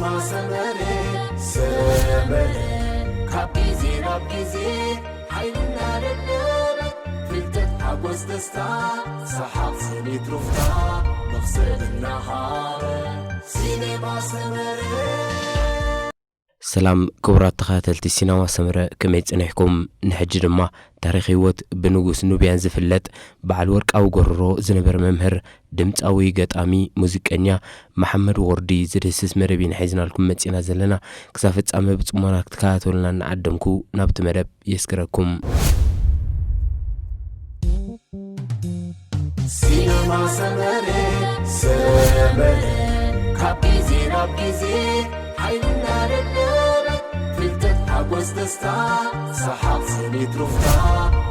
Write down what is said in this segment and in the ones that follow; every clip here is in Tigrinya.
ሰመረ ሰመረ ካብ ግዜ ናብ ግዜ ሓይልና ደደበ ፍልጠት ሓጎስ ደስታ ሰሓቕ ስኒት ሩፍታ መኽሰብ እናሃበ ሲኔማ ሰመረ። ሰላም ክቡራት ተኸታተልቲ ሲነማ ሰመረ፣ ከመይ ጸኒሕኩም? ንሕጂ ድማ ታሪኽ ህይወት ብንጉስ ኑብያን ዝፍለጥ በዓል ወርቃዊ ጎረሮ ዝነበረ መምህር፣ ድምጻዊ፣ ገጣሚ፣ ሙዚቀኛ መሓመድ ወርዲ ዝድህስስ መደብ ኢና ሒዝናልኩም መጺና ዘለና። ክሳብ ፍጻመ ብጽሞና ክትከታተሉና እናዓደምኩ ናብቲ መደብ የስግረኩም። ሲነማ ሰመረ ሰመረ ካብ ግዜ ናብ ግዜ ሓይልና ደደበ ፍልጠት ሓጎስ ደስታ ሰሓቕ ስኒት ሩፍታ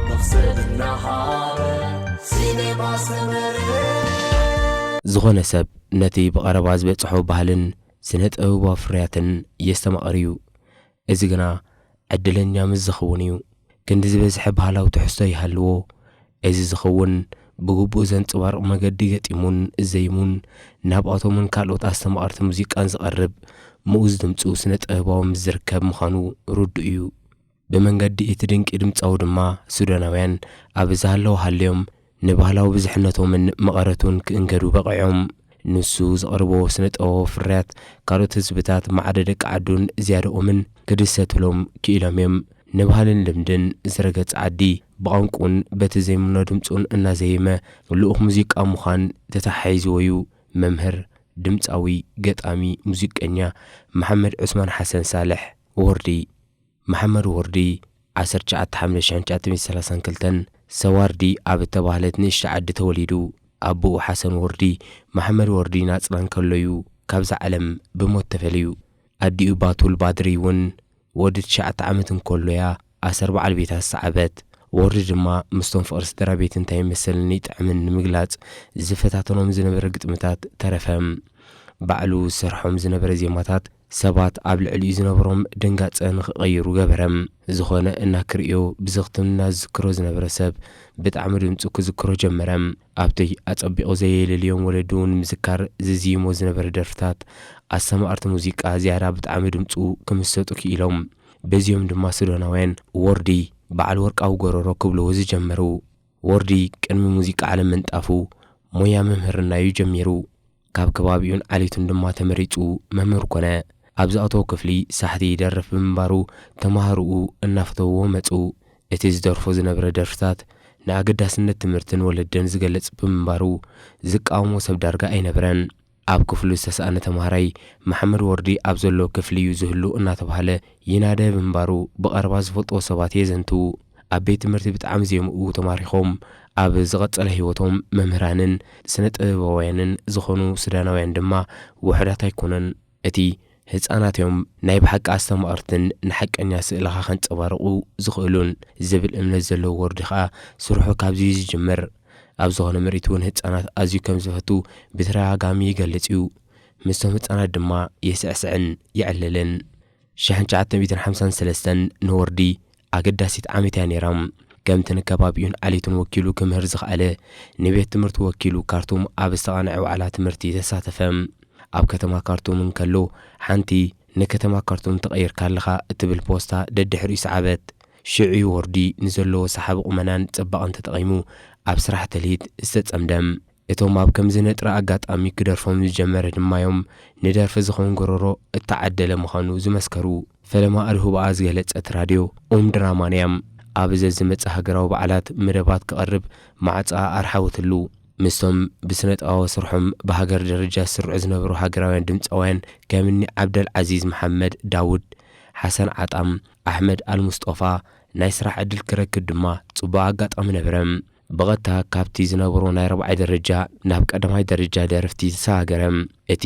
መኽሰብ እናሃበ ሲኔማ ሰመረ። ዝኾነ ሰብ ነቲ ብቐረባ ዝበጽሖ ባህልን ስነ ጥበባዊ ፍርያትን የስተማቕር እዩ። እዚ ግና ዕድለኛ ምስ ዝኸውን እዩ። ክንዲ ዝበዝሐ ባህላዊ ትሕዝቶ ይሃልዎ። እዚ ዝኸውን ብግቡእ ዘንጽባርቕ መገዲ ገጢሙን ዘይሙን ናብኣቶምን ካልኦት ኣስተማቐርቲ ሙዚቃን ዝቐርብ ምኡዝ ድምጹ ስነ ጥበባዊ ምስ ዝርከብ ምዃኑ ርዱእ እዩ። ብመንገዲ እቲ ድንቂ ድምጻዊ ድማ ሱዳናውያን ኣብ ዝሃለዉ ሃልዮም ንባህላዊ ብዝሕነቶምን መቐረቱን ክእንገዱ በቒዖም። ንሱ ዘቕርቦ ስነ ጥበባዊ ፍርያት ካልኦት ህዝብታት ማዕረ ደቂ ዓዱን ዝያደኦምን ክድሰትሎም ክኢሎም እዮም። ንባህልን ልምድን ዝረገጸ ዓዲ ብቋንቁን በቲ ዘይምኖ ድምጹን እናዘየመ ልኡኽ ሙዚቃ ምዃን ተተሓሒዝዎ እዩ። መምህር፣ ድምጻዊ፣ ገጣሚ፣ ሙዚቀኛ መሓመድ ዑስማን ሓሰን ሳልሕ ወርዲ። መሓመድ ወርዲ ዓሰርተ ትሽዓተ ሓምለ ሽሕን ትሽዓተ ሚእትን ሰላሳን ክልተን ሰዋርዲ ኣብ እተባህለት ንእሽቶ ዓዲ ተወሊዱ። ኣቦኡ ሓሰን ወርዲ መሓመድ ወርዲ ናጽራ እንከሎ እዩ ካብዛ ዓለም ብሞት ተፈልዩ። ኣዲኡ ባቱል ባድሪ እውን ወዲ ትሽዓተ ዓመት እንከሎ እያ ኣሰር በዓል ቤታ ዝሰዓበት። ወርዲ ድማ ምስቶም ፍቕሪ ስድራ ቤት እንታይ ይመስልን ይጥዕምን ንምግላጽ ዝፈታተኖም ዝነበረ ግጥምታት ተረፈ። ባዕሉ ዝሰርሖም ዝነበረ ዜማታት ሰባት ኣብ ልዕሊኡ ዝነበሮም ድንጋጸ ንኽቐይሩ ገበረ። ዝኾነ እናክርእዮ ብዘኽትምና ዝዝክሮ ዝነበረ ሰብ ብጣዕሚ ድምጹ ክዝክሮ ጀመረ። ኣብቲ ኣጸቢቑ ዘየለልዮም ወለዱ ንምዝካር ዝዝይሞ ዝነበረ ደርፍታት ኣስተማቕርቲ ሙዚቃ ዝያዳ ብጣዕሚ ድምጹ ክምሰጡ ክኢሎም። በዚኦም ድማ ሱዳናውያን ወርዲ በዓል ወርቃዊ ጎረሮ ክብልዎ ዝጀመሩ። ወርዲ ቅድሚ ሙዚቃ ዓለም ምንጣፉ ሞያ ምምህርና እዩ ጀሚሩ። ካብ ከባቢኡን ዓሌቱን ድማ ተመሪጹ መምህር ኮነ። ኣብ ዝኣተዎ ክፍሊ ሳሕቲ ይደርፍ ብምንባሩ ተማሃሮኡ እናፈተውዎ መጹ። እቲ ዝደርፎ ዝነበረ ደርፍታት ንኣገዳስነት ትምህርትን ወለደን ዝገልጽ ብምንባሩ ዝቃወሞ ሰብ ዳርጋ ኣይነበረን። ኣብ ክፍሉ ዝተሳእነ ተማሃራይ መሓመድ ወርዲ ኣብ ዘሎ ክፍሊ እዩ ዝህሉ እናተባህለ ይናደ ብምንባሩ ብቐረባ ዝፈልጥዎ ሰባት የዘንትዉ። ኣብ ቤት ትምህርቲ ብጣዕሚ ዜምኡ ተማሪኾም ኣብ ዝቐጸለ ህይወቶም መምህራንን ስነ ጥበባውያንን ዝኾኑ ሱዳናውያን ድማ ውሑዳት ኣይኮኑን። እቲ ህጻናት እዮም ናይ ብሓቂ ኣስተማቐርትን ንሓቀኛ ስእልኻ ከንጸባርቑ ዝኽእሉን ዝብል እምነት ዘለዎ ወርዲ ከኣ ስርሑ ካብዚ እዩ ዝጅምር። ኣብ ዝኾነ ምርኢት እውን ህጻናት ኣዝዩ ከም ዝፈቱ ብተደጋጋሚ ይገልጽ እዩ። ምስቶም ህጻናት ድማ የስዕስዕን የዕልልን። ሽሕን ትሽዓተ ሚእትን ሓምሳን ሰለስተን ንወርዲ ኣገዳሲት ዓመት እያ ነይራ። ከምቲ ንከባቢኡን ዓሌቱን ወኪሉ ክምህር ዝኸኣለ፣ ንቤት ትምህርቲ ወኪሉ ካርቱም ኣብ ዝተቓንዐ ዋዕላ ትምህርቲ ተሳተፈ። ኣብ ከተማ ካርቱም እንከሎ ሓንቲ ንከተማ ካርቱም ተቐይርካ ኣለኻ እትብል ፖስታ ደድሕሪኡ ሰዓበት። ሽዑ እዩ ወርዲ ንዘለዎ ሰሓቢ ቁመናን ጽባቐን ተጠቒሙ ኣብ ስራሕ ተልሂት ዝተጸምደ። እቶም ኣብ ከምዚ ነጥረ ኣጋጣሚ ክደርፎም ዝጀመረ ድማ እዮም ንደርፊ ዝኸውን ጎረሮ እተዓደለ ምዃኑ ዝመስከሩ። ፈለማ ኣድህቦኣ ዝገለጸት ራድዮ ኡም ድራማ ንያ ኣብ ዘዝመጽእ ሃገራዊ በዓላት መደባት ክቐርብ ማዕጻኣ ኣርሓወትሉ። ምስቶም ብስነ ጥበባዊ ስርሖም ብሃገር ደረጃ ዝስርዑ ዝነበሩ ሃገራውያን ድምጻውያን ከምኒ ዓብደል ዓዚዝ መሓመድ ዳውድ፣ ሓሰን ዓጣም፣ ኣሕመድ ኣልሙስጦፋ ናይ ስራሕ ዕድል ክረክብ ድማ ጽቡቕ ኣጋጣሚ ነበረ። ብቐጥታ ካብቲ ዝነበሮ ናይ ራብዓይ ደረጃ ናብ ቀዳማይ ደረጃ ደረፍቲ ተሰጋገረ። እቲ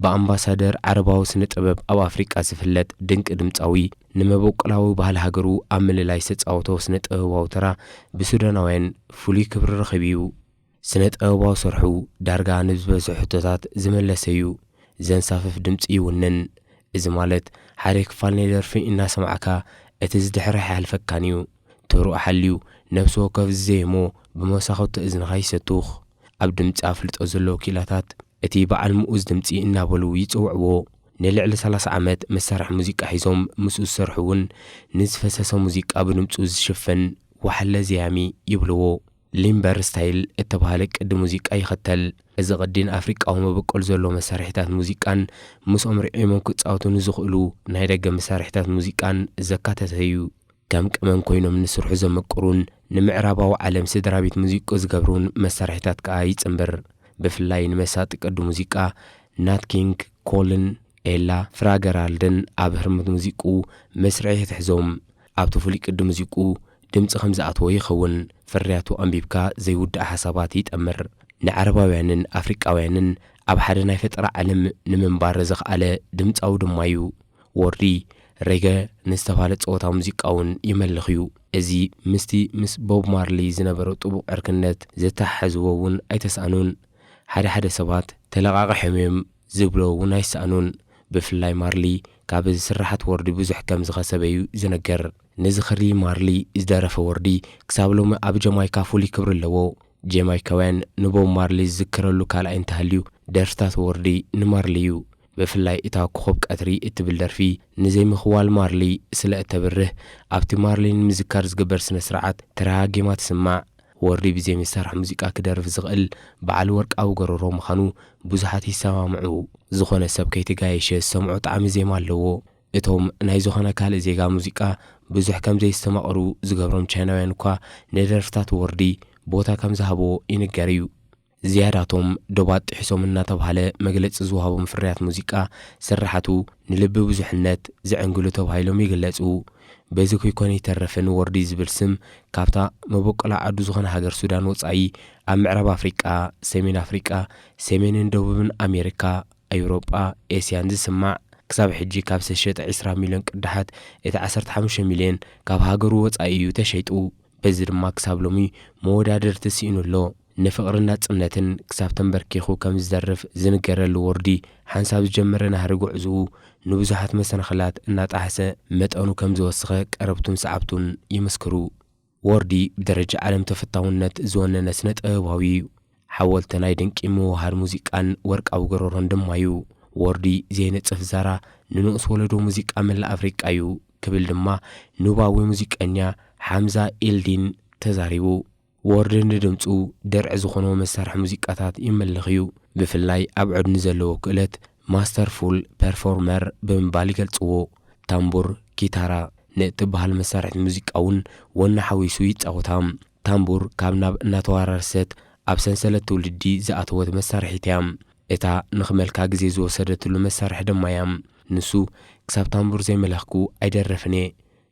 ብኣምባሳደር ዓረባዊ ስነ ጥበብ ኣብ ኣፍሪቃ ዝፍለጥ ድንቂ ድምጻዊ፣ ንመበቆላዊ ባህሊ ሃገሩ ኣብ ምልላይ ዝተጻወቶ ስነ ጥበባዊ ተራ ብሱዳናውያን ፍሉይ ክብሪ ረኺቡ እዩ። ስነ ጥበባዊ ስርሑ ዳርጋ ንዝበዝሑ ሕቶታት ዝመለሰ እዩ። ዘንሳፍፍ ድምጺ ይውንን። እዚ ማለት ሓደ ክፋል ናይ ደርፊ እናሰማዕካ እቲ ዝድሕርህ ኣይሓልፈካን እዩ። ተሩኡ ሓልዩ ነፍሲ ወከፍ ዝዘየሞ ብመሳኹቲ እዝንኻ ይሰቱኽ። ኣብ ድምጺ ኣፍልጦ ዘለዎ ክኢላታት እቲ በዓል ምኡዝ ድምጺ እናበሉ ይጽውዕዎ። ንልዕሊ ሰላሳ ዓመት መሳርሒ ሙዚቃ ሒዞም ምስኡ ዝሰርሑ እውን ንዝፈሰሰ ሙዚቃ ብድምጹ ዝሽፍን ዋሕለ ዘያሚ ይብልዎ። ሊምበር ስታይል እተባህለ ቅዲ ሙዚቃ ይኸተል። እዚ ቅዲ ንኣፍሪቃዊ መበቆል ዘለዎ መሳርሒታት ሙዚቃን ምስኦም ርዒሞም ክጻወቱ ንዝኽእሉ ናይ ደገ መሳርሒታት ሙዚቃን ዘካተተ እዩ። ከም ቀመም ኮይኖም ንስርሑ ዘመቅሩን ንምዕራባዊ ዓለም ስድራ ቤት ሙዚቁ ዝገብሩን መሳርሒታት ከኣ ይጽንብር። ብፍላይ ንመሳጢ ቅዲ ሙዚቃ ናት ኪንግ ኮልን ኤላ ፍራገራልድን ኣብ ህርምት ሙዚቁ መስርዕ የትሕዞም። ኣብቲ ፍሉይ ቅዲ ሙዚቁ ድምጺ ከም ዝኣትዎ ይኸውን። ፍርያቱ ኣንቢብካ ዘይውዳእ ሓሳባት ይጠምር። ንዓረባውያንን ኣፍሪቃውያንን ኣብ ሓደ ናይ ፈጠራ ዓለም ንምንባር ዘኽኣለ ድምጻዊ ድማ እዩ። ወርዲ ሬገ ንዝተባህለ ጸወታ ሙዚቃ እውን ይመልኽ እዩ። እዚ ምስቲ ምስ ቦብ ማርሊ ዝነበሮ ጥቡቕ ዕርክነት ዘተሓሕዝዎ እውን ኣይተስኣኑን። ሓደ ሓደ ሰባት ተለቓቒሖም እዮም ዝብሎ እውን ኣይሰኣኑን። ብፍላይ ማርሊ ካብ ስርሓት ወርዲ ብዙሕ ከም ዝኸሰበ እዩ ዝነገር። ንዝኽሪ ማርሊ ዝደረፈ ወርዲ ክሳብ ሎሚ ኣብ ጀማይካ ፍሉይ ክብሪ ኣለዎ። ጀማይካውያን ንቦብ ማርሊ ዝዝክረሉ ካልኣይ እንተሃልዩ ደርፍታት ወርዲ ንማርሊ እዩ። ብፍላይ እታ ኮኾብ ቀትሪ እትብል ደርፊ ንዘይምኽዋል ማርሊ ስለ እተብርህ ኣብቲ ማርሊ ንምዝካር ዝግበር ስነ ስርዓት ተረጋጊማ ትስማዕ። ወርዲ ብዘይ መሳርሒ ሙዚቃ ክደርፍ ዝኽእል በዓል ወርቃዊ ጎረሮ ምዃኑ ብዙሓት ይሰማምዑ። ዝኾነ ሰብ ከይተጋየሸ ዝሰምዖ ጣዕሚ ዜማ ኣለዎ። እቶም ናይ ዝኾነ ካልእ ዜጋ ሙዚቃ ብዙሕ ከም ዘይስተማቕሩ ዝገብሮም ቻይናውያን እኳ ንደርፍታት ወርዲ ቦታ ከም ዝሃብዎ ይንገር እዩ። ዝያዳቶም ዶባት ጥሒሶም እናተባህለ መግለጺ ዝወሃቦም ፍርያት ሙዚቃ ስርሓቱ ንልቢ ብዙሕነት ዘዕንግሉ ተባሂሎም ይግለጹ። በዚ ከይኮነ ይተረፈ ንወርዲ ዝብል ስም ካብታ መበቆላ ዓዱ ዝኾነ ሃገር ሱዳን ወጻኢ ኣብ ምዕራብ ኣፍሪቃ፣ ሰሜን ኣፍሪቃ፣ ሰሜንን ደቡብን ኣሜሪካ፣ ኣውሮጳ፣ ኤስያን ዝስማዕ። ክሳብ ሕጂ ካብ ዝተሸጠ ዕስራ ሚልዮን ቅዳሓት እቲ ዓሰርተ ሓሙሽተ ሚልዮን ካብ ሃገሩ ወጻኢ እዩ ተሸይጡ። በዚ ድማ ክሳብ ሎሚ መወዳድርቲ ስኢኑ ኣሎ። ንፍቕርን ናጽነትን ክሳብ ተንበርኪኹ ከም ዝደርፍ ዝንገረሉ ወርዲ ሓንሳብ ዝጀመረ ናህሪ ጉዕዝኡ ንብዙሓት መሰናኽላት እናጣሕሰ መጠኑ ከም ዝወሰኸ ቀረብቱን ሰዓብቱን ይምስክሩ። ወርዲ ብደረጃ ዓለም ተፈታውነት ዝወነነ ስነ ጥበባዊ እዩ። ሓወልቲ ናይ ድንቂ ምውሃድ ሙዚቃን ወርቃዊ ጎረሮን ድማ እዩ። ወርዲ ዘይነጽፍ ዛራ ንንኡስ ወለዶ ሙዚቃ መላእ ኣፍሪቃ እዩ ክብል ድማ ኑባዊ ሙዚቀኛ ሓምዛ ኢልዲን ተዛሪቡ። ወርዲ ንድምጹ ደርዒ ዝኾኖ መሳርሒ ሙዚቃታት ይመልኽ እዩ። ብፍላይ ኣብ ዕድኑ ዘለዎ ክእለት ማስተርፉል ፐርፎርመር ብምባል ይገልጽዎ። ታምቡር፣ ኪታራ ንእትበሃል መሳርሒት ሙዚቃ እውን ወና ሓዊሱ ይጻወታ። ታምቡር ካብ ናብ እናተወራረሰት ኣብ ሰንሰለት ትውልዲ ዝኣተወት መሳርሒት እያ። እታ ንኽመልካ ግዜ ዝወሰደትሉ መሳርሒ ድማ እያ። ንሱ ክሳብ ታምቡር ዘይመለኽኩ ኣይደርፍን እየ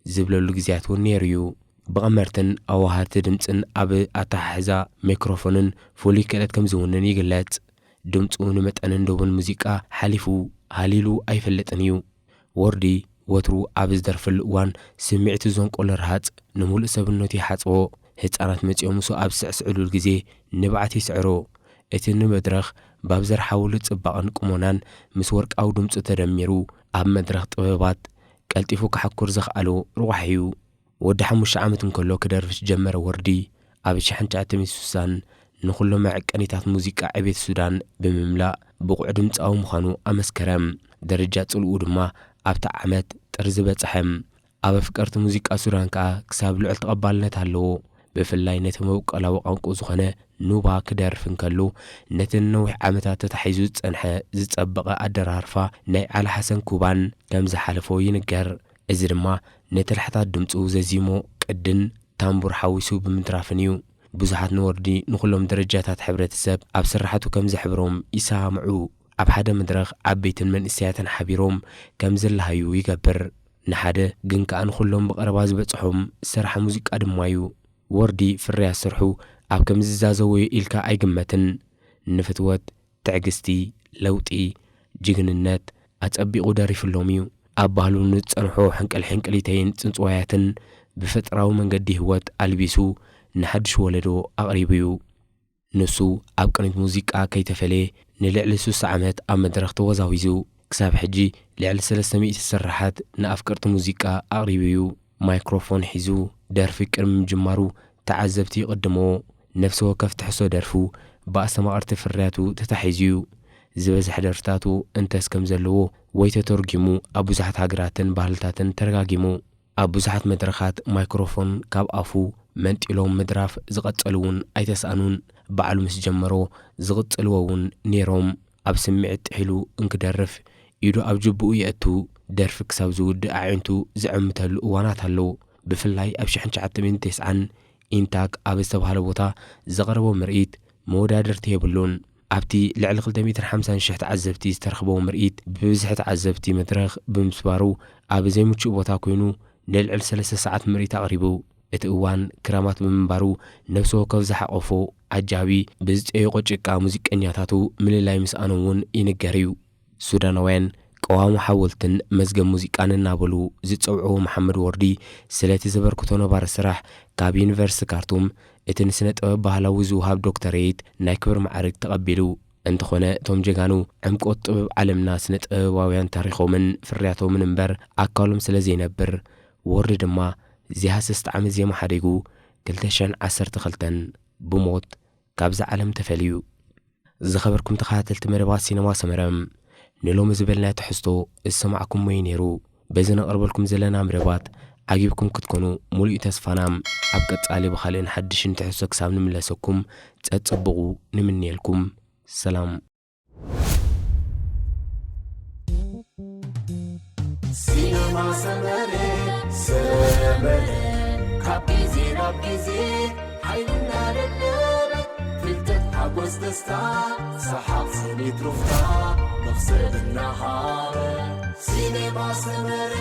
ዝብለሉ ግዜያት እውን ነይሩ እዩ። ብቐመርትን ኣዋሃድቲ ድምጽን ኣብ ኣተሓሕዛ ሜክሮፎንን ፍሉይ ክእለት ከም ዝውንን ይግለጽ። ድምጹ ንመጠንን ዶብን ሙዚቃ ሓሊፉ ሃሊሉ ኣይፈልጥን እዩ። ወርዲ ወትሩ ኣብ ዝደርፈሉ እዋን ስምዒቱ ዘንቆሎ ረሃጽ ንምሉእ ሰብነቱ ይሓጽቦ። ህጻናት መጺኦም ምስኡ ኣብ ዝስዕስዕሉሉ ግዜ ንብዓት ይስዕሮ። እቲ ንመድረኽ ባብ ዘርሓውሉ ጽባቐን ቁመናን ምስ ወርቃዊ ድምጹ ተደሚሩ ኣብ መድረኽ ጥበባት ቀልጢፉ ከሐኩር ዘኽኣሎ ርዋሕ እዩ። ወዲ ሓሙሽተ ዓመት እንከሎ ክደርፍ ዝጀመረ ወርዲ ኣብ ሺሕ ትሽዓተ ሚእቲ ስሳን ንኹሎም መዐቀኒታት ሙዚቃ ዕቤት ሱዳን ብምምላእ ብቑዕ ድምጻዊ ምዃኑ ኣመስከረ። ደረጃ ጽልኡ ድማ ኣብታ ዓመት ጥሪ ዝበጽሐ። ኣብ ኣፍቀርቲ ሙዚቃ ሱዳን ከኣ ክሳብ ልዑል ተቐባልነት ኣለዎ። ብፍላይ ነቲ መበቆላዊ ቋንቋ ዝኾነ ኑባ ክደርፍ እንከሎ ነቲ ንነዊሕ ዓመታት ተታሒዙ ዝጸንሐ ዝጸበቐ ኣደራርፋ ናይ ዓሊ ሓሰን ኩባን ከም ዝሓለፎ ይንገር። እዚ ድማ ነቲ ላሕታት ድምጹ ዘዚሞ ቅድን ታምቡር ሓዊሱ ብምድራፍን እዩ። ብዙሓት ንወርዲ ንኹሎም ደረጃታት ሕብረተሰብ ኣብ ስራሓቱ ከም ዘሕብሮም ይሰማምዑ። ኣብ ሓደ መድረኽ ዓበይትን መንእሰያትን ሓቢሮም ከም ዝለሃዩ ይገብር። ንሓደ ግን ከኣ ንኹሎም ብቐረባ ዝበጽሖም ስራሕ ሙዚቃ ድማ እዩ። ወርዲ ፍርያት ስርሑ ኣብ ከም ዝዛዘወዮ ኢልካ ኣይግመትን። ንፍትወት፣ ትዕግስቲ፣ ለውጢ፣ ጅግንነት ኣጸቢቑ ደሪፍሎም እዩ። ኣብ ባህሉ ንዝጸንሖ ሕንቅል ሕንቅሊተይን ጽንጽዋያትን ብፈጠራዊ መንገዲ ህይወት ኣልቢሱ ንሓድሽ ወለዶ ኣቕሪቡ እዩ። ንሱ ኣብ ቅኒት ሙዚቃ ከይተፈለየ ንልዕሊ ስሳ ዓመት ኣብ መድረኽ ተወዛዊዙ። ክሳብ ሕጂ ልዕሊ ሰለስተ ሚእቲ ስርሓት ንኣፍቀርቲ ሙዚቃ ኣቕሪቡ እዩ። ማይክሮፎን ሒዙ ደርፊ ቅድሚ ምጅማሩ ተዓዘብቲ ይቕድምዎ። ነፍሲ ወከፍ ትሕዝቶ ደርፉ ብኣስተማቐርቲ ፍርያቱ ተታሒዙ እዩ። ዝበዝሐ ደርፍታቱ እንተስ ከም ዘለዎ ወይ ተተርጒሙ ኣብ ብዙሓት ሃገራትን ባህልታትን ተረጋጊሙ። ኣብ ብዙሓት መድረኻት ማይክሮፎን ካብ ኣፉ መንጢሎም ምድራፍ ዝቐጸሉ እውን ኣይተስኣኑን። ባዕሉ ምስ ጀመሮ ዝቕጽልዎ እውን ነይሮም። ኣብ ስምዒት ጥሒሉ እንክደርፍ ኢዱ ኣብ ጅብኡ የእቱ፣ ደርፊ ክሳብ ዝውድእ ኣዒንቱ ዝዕምተሉ እዋናት ኣለዉ። ብፍላይ ኣብ ሽሕን ትሽዓተ ሚእትን ተስዓን ኢንታክ ኣብ ዝተባህለ ቦታ ዘቕረቦ ምርኢት መወዳድርቲ የብሉን። ኣብቲ ልዕሊ ክልተ ሚእትን ሓምሳን ሽሕ ተዓዘብቲ ዝተረኽቦ ምርኢት ብብዝሒ ተዓዘብቲ መድረኽ ብምስባሩ ኣብ ዘይምቹእ ቦታ ኮይኑ ንልዕሊ ሰለስተ ሰዓት ምርኢት ኣቕሪቡ። እቲ እዋን ክራማት ብምንባሩ ነፍሲ ወከፍ ዝሓቖፎ ዓጃቢ ብዝጸየቖ ጭቃ ሙዚቀኛታቱ ምልላይ ምስኣኖም እውን ይንገር እዩ። ሱዳናውያን ቀዋሚ ሓወልትን መዝገብ ሙዚቃን እናበሉ ዝጸውዕዎ መሓመድ ወርዲ ስለቲ ዘበርክቶ ነባሪ ስራሕ ካብ ዩኒቨርሲቲ ካርቱም እቲ ንስነ ጥበብ ባህላዊ ዝውሃብ ዶክተሬት ናይ ክብሪ ማዕርግ ተቐቢሉ። እንተኾነ እቶም ጀጋኑ ዕምቆት ጥበብ ዓለምና ስነ ጥበባውያን ታሪኾምን ፍርያቶምን እምበር ኣካሎም ስለ ዘይነብር ወርዲ ድማ ዘይሃሰስ ጣዕሚ ዜማ ሓዲጉ ክልተ ሽሕን ዓሰርተ ክልተን ብሞት ካብዛ ዓለም ተፈልዩ። ዝኸበርኩም ተኸታተልቲ መደባት ሲነማ ሰመረ፣ ንሎሚ ዝበልናዮ ትሕዝቶ ዝሰማዕኩሞ እዩ ነይሩ። በዚ ነቕርበልኩም ዘለና መደባት ዓጊብኩም ክትኮኑ ሙሉእ ተስፋና። ኣብ ቀጻሊ ብኻልእን ሓድሽን ትሕዝቶ ክሳብ ንምለሰኩም ጸጽብቑ ንምንየልኩም። ሰላም። ሲነማ ሰመረ ሰመረ ካብ ግዜ ናብ ግዜ ሓይልና ደደበ ፍልጠት ሓጎስ ደስታ ሰሓቕ ስኒት ሩፍታ መኽሰብ እናሃበ ሲነማ ሰመረ